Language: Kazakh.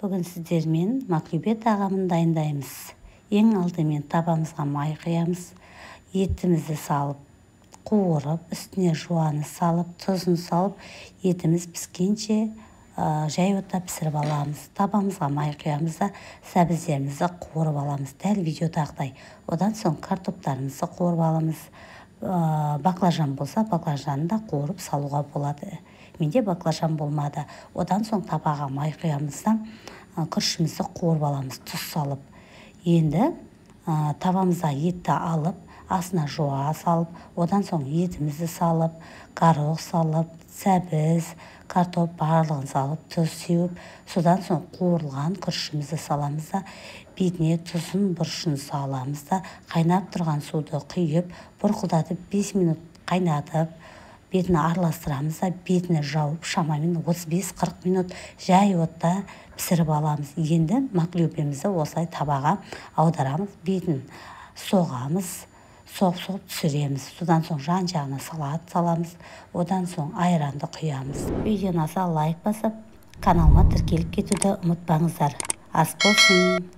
Бүгін сіздермен маклюбе тағамын дайындаймыз. Ең алдымен табамызға май құямыз, етімізді салып, қуырып, үстіне жуаны салып, тұзын салып, етіміз піскенше жай отта пісіріп аламыз. Табамызға май құямыз да, сәбіздерімізді қуырып аламыз, дәл видеодағыдай. Одан соң картоптарымызды қуырып аламыз. Баклажан болса, баклажанды да қуырып салуға болады. Менде баклажан болмады. Одан соң табаға май құямыз да, күрішімізді қуырып аламыз, тұз салып. Енді табамызға етті алып, астына жуа салып, одан соң етімізді салып, горох салып, сәбіз, картоп барлығын салып, тұз сеуіп, содан соң қуырылған күрішімізді саламыз да, бетіне тұзын, бұрышын саламыз да, қайнап тұрған суды құйып, бұрқылдатып 5 минут қайнатып, бетін араластырамыз да, бетіне жауып, шамамен 35-40 минут жай отта пісіріп аламыз. Енді маклюбемізді осылай табаға аударамыз, бетін соғамыз, соғып-соғып түсіреміз. Содан соң жан-жағына салат саламыз, одан соң айранды құямыз. Видео ұнаса, лайк басып, каналыма тіркеліп кетуді ұмытпаңыздар. Ас болсын!